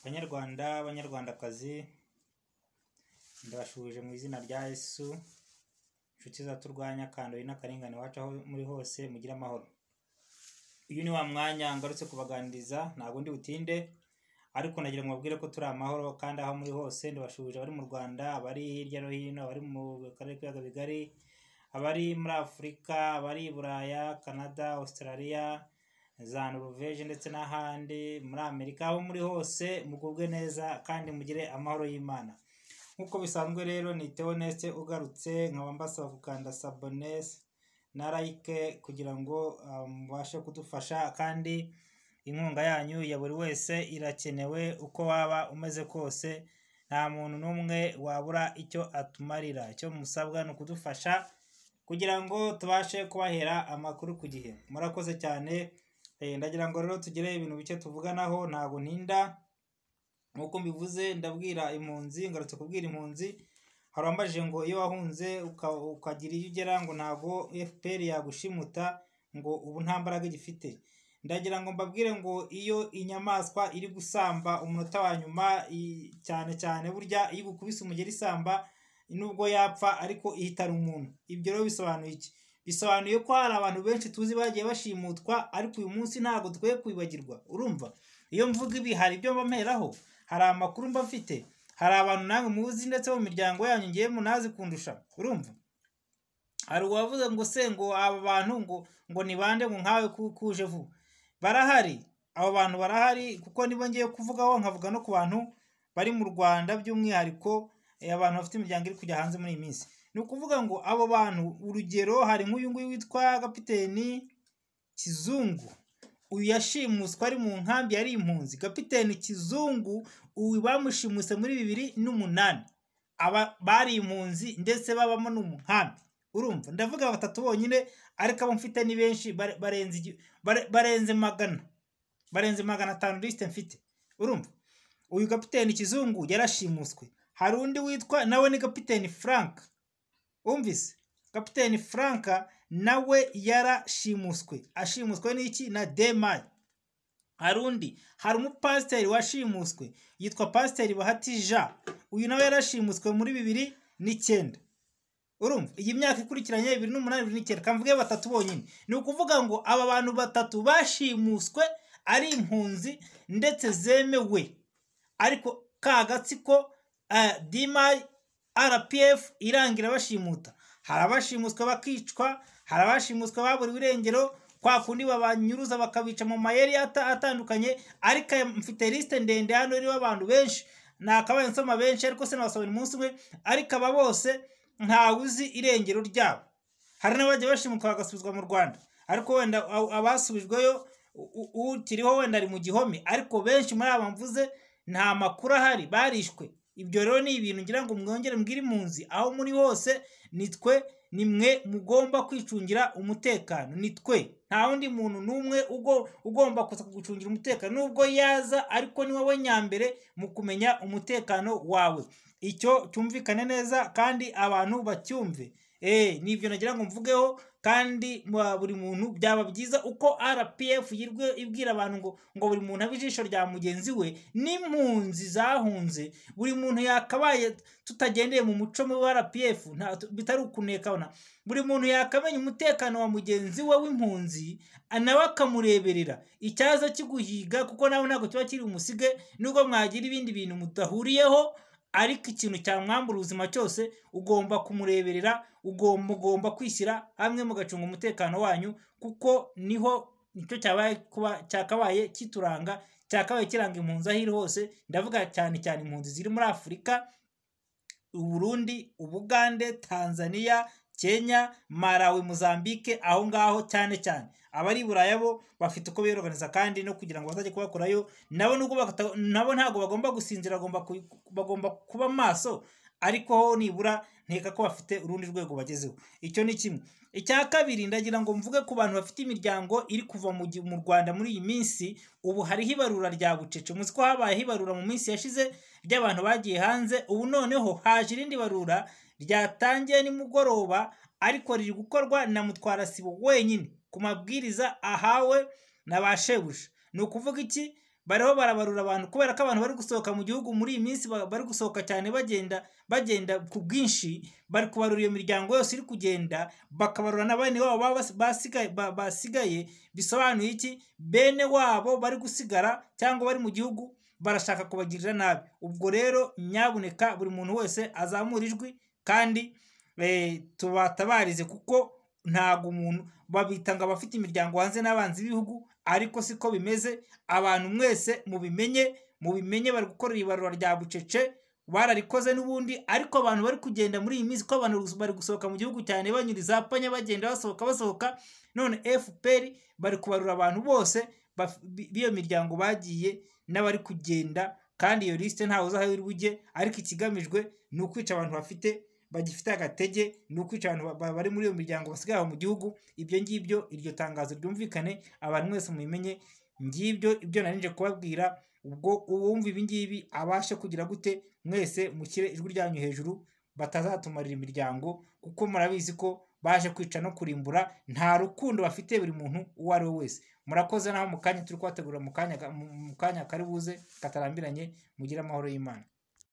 Banyarwanda, banyarwandakazi, ndabashuhuje mu izina rya Yesu, inshuti za Turwanya Kandoyi n'akarengane iwacu aho muri hose mugire amahoro. Uyu ni wa mwanya ngarutse kubaganiriza, ntabwo ndi butinde, ariko nagira ngo mbabwire ko turi amahoro kandi aho muri hose ndabashuhuje, abari mu Rwanda, abari hirya no hino, abari mu karere k'ibiyaga bigari, abari muri Afurika, abari i Buraya, Canada, Australia, za Norvège ndetse n'ahandi muri Amerika, aho muri hose mugubwe neza kandi mugire amahoro y'Imana. Nk'uko bisanzwe rero ni Theoneste ugarutse, nkaba mbasaba gukanda s'abonner na like kugira ngo mubashe kudufasha, kandi inkunga yanyu ya buri wese irakenewe. Uko waba umeze kose nta muntu n'umwe wabura icyo atumarira. Icyo musabwa ni ukudufasha kugira ngo tubashe kubahera amakuru ku gihe. Murakoze cyane. Ndagira ngo rero tugire ibintu bike tuvuganaho, ntabwo ntinda. Nk'uko mbivuze, ndabwira impunzi, ngarutse kubwira impunzi. Hari uwambajije ngo iyo wahunze ukagira iyo ugera ngo ntabwo FPR yagushimuta, ngo ubu nta mbaraga igifite. Ndagira ngo mbabwire ngo iyo inyamaswa iri gusamba umunota wa nyuma, cyane cyane burya iyo igukubise umugeri isamba, nubwo yapfa ariko ihitana umuntu. Ibyo rero bisobanuye iki? Bisobanuye ko hari abantu benshi tuzi bagiye bashimutwa, ariko uyu munsi ntabwo dukwiye kwibagirwa. Urumva, iyo mvuga ibi hari ibyo mba mperaho, hari amakuru mba mfite, hari abantu namwe muzi ndetse mu miryango yanyu ngiye munazi kundusha. Urumva, hari uwavuze ngo se ngo aba bantu ngo ni bande, ngo nkawe kuje vuba. Barahari, abo bantu barahari, kuko nibo ngiye kuvugaho, nkavuga no ku bantu bari mu Rwanda by'umwihariko, abantu bafite imiryango iri kujya hanze muri iyi minsi. Ni ukuvuga ngo abo bantu, urugero hari nk'uyu nguyu witwa Kapiteni Kizungu. Uyu yashimuswe ari mu nkambi, yari impunzi. Kapiteni Kizungu uyu bamushimuse muri 2008, aba bari impunzi ndetse babamo no mu nkambi. Urumva, ndavuga batatu bonyine, ariko abo mfite ni benshi, barenze 100, barenze 500 lisite mfite. Urumva, uyu Kapiteni Kizungu yarashimuswe. Hari undi witwa nawe ni Kapiteni Frank. Umvise, Kapiteni Frank nawe yarashimuswe, ashimuswe n'iki? Na Demayi. Hari undi, hari umupasiteri washimuswe yitwa Pasiteri Bahati Jean. Uyu nawe yarashimuswe muri 2009. Urumva, iyi myaka ikurikiranye 2008, 2009, kamvuge batatu bonyine. Ni ukuvuga ngo aba bantu batatu bashimuswe ari impunzi ndetse zemewe, ariko ka gatsiko Dimayi RPF irangira bashimuta. Hari abashimuswe bakicwa, hari abashimuswe baburiwe irengero, kwa kundi babanyuruza bakabica mu mayeri atandukanye. Ariko mfite lisite ndende hano iriho abantu benshi, nakabaye nsoma benshi ariko sinabasomera umunsi umwe. Ariko aba bose ntawe uzi irengero ryabo. Hari n'abagiye bashimutwa bagasubizwa mu Rwanda, ariko wenda abasubijweyo ukiriho wenda ari mu gihome, ariko benshi muri aba mvuze nta makuru ahari, barishwe. Ibyo rero ni ibintu ngira ngo mwongere mbwire impunzi aho muri hose, nitwe nimwe mugomba kwicungira umutekano, nitwe, nta wundi muntu n'umwe ugomba kuza kugucungira umutekano nubwo yaza, ariko ni wowe nyambere mu kumenya umutekano wawe. Icyo cyumvikane neza kandi abantu bacyumve. Nibyo nagira ngo mvugeho, kandi buri muntu byaba byiza uko RPF yirwe ibwira abantu ngo buri muntu abe ijisho rya mugenzi we. N'impunzi zahunze buri muntu yakabaye, tutagendeye mu muco mu RPF, bitari ukuneka, buri muntu yakamenya umutekano wa mugenzi we w'impunzi, nawe akamureberera icyaza kiguhiga, kuko nawe ntabwo kiba kiri umusige, nubwo mwagira ibindi bintu mudahuriyeho, ariko ikintu cyamwambura ubuzima cyose ugomba kumureberera, ugomba kwishyira hamwe mugacunga umutekano wanyu, kuko niho nicyo cyabaye kuba cyakabaye kituranga, cyakabaye kiranga impunzi aho iri hose. Ndavuga cyane cyane impunzi ziri muri Afurika, Uburundi, Ubugande, Tanzania, Kenya, Malawi, Mozambique, aho ngaho cyane cyane. Abari i Buraya bo bafite uko biyorganiza, kandi no kugira ngo bazajye kubakorayo nabo, nubwo nabo ntabwo bagomba gusinzira, bagomba kuba maso, ariko ho nibura nkeka ko bafite urundi rwego bagezeho. Icyo ni kimwe. Icya kabiri, ndagira ngo mvuge ku bantu bafite imiryango iri kuva mu Rwanda muri iyi minsi. Ubu hariho ibarura rya bucece. Muzi ko habayeho ibarura mu minsi yashize ry'abantu bagiye hanze, ubu noneho haje irindi barura ryatangiye nimugoroba, ariko riri gukorwa na Mutwarasibo wenyine ku mabwiriza ahawe na ba shebuja. Ni ukuvuga iki? Bariho barabarura abantu kubera ko abantu bari gusohoka mu gihugu muri iyi minsi, bari gusohoka cyane, bagenda ku bwinshi. Bari kubarura iyo miryango yose iri kugenda, bakabarura na bene wabo baba basigaye. Bisobanuye iki? Bene wabo bari gusigara cyangwa bari mu gihugu barashaka kubagirira nabi. Ubwo rero nyabuneka buri muntu wese azamura ijwi kandi tubatabarize, kuko ntabwo umuntu babita ngo abafite imiryango hanze n'abanzi b'ibihugu, ariko siko bimeze. Abantu mwese mubimenye, mubimenye, bari gukora ibarura rya bucece, bararikoze n'ubundi. Ariko abantu bari kugenda muri iyi minsi, ko abantu bari gusohoka mu gihugu cyane, banyura za Panya, bagenda basohoka basohoka. None FPR bari kubarura abantu bose b'iyo miryango bagiye n'abari kugenda, kandi iyo lisite ntawe uzi aho iri bujye. Ariko ikigamijwe ni ukwica abantu bagifite agatege, ni ukwica abantu bari muri iyo miryango basigaye aho mu gihugu. Ibyo ngibyo, iryo tangazo ryumvikane, abantu mwese mubimenye. Ngibyo ibyo nari nje kubabwira. Ubwo uwumva ibi ngibi abashe kugira gute? Mwese mushyire ijwi ryanyu hejuru, batazatumarira imiryango, kuko murabizi ko baje kwica no kurimbura, nta rukundo bafite buri muntu uwo ari we wese. Murakoze. Naho mu kanya turi kubategura, mu kanya kari buze katarambiranye. Mugire amahoro y'Imana.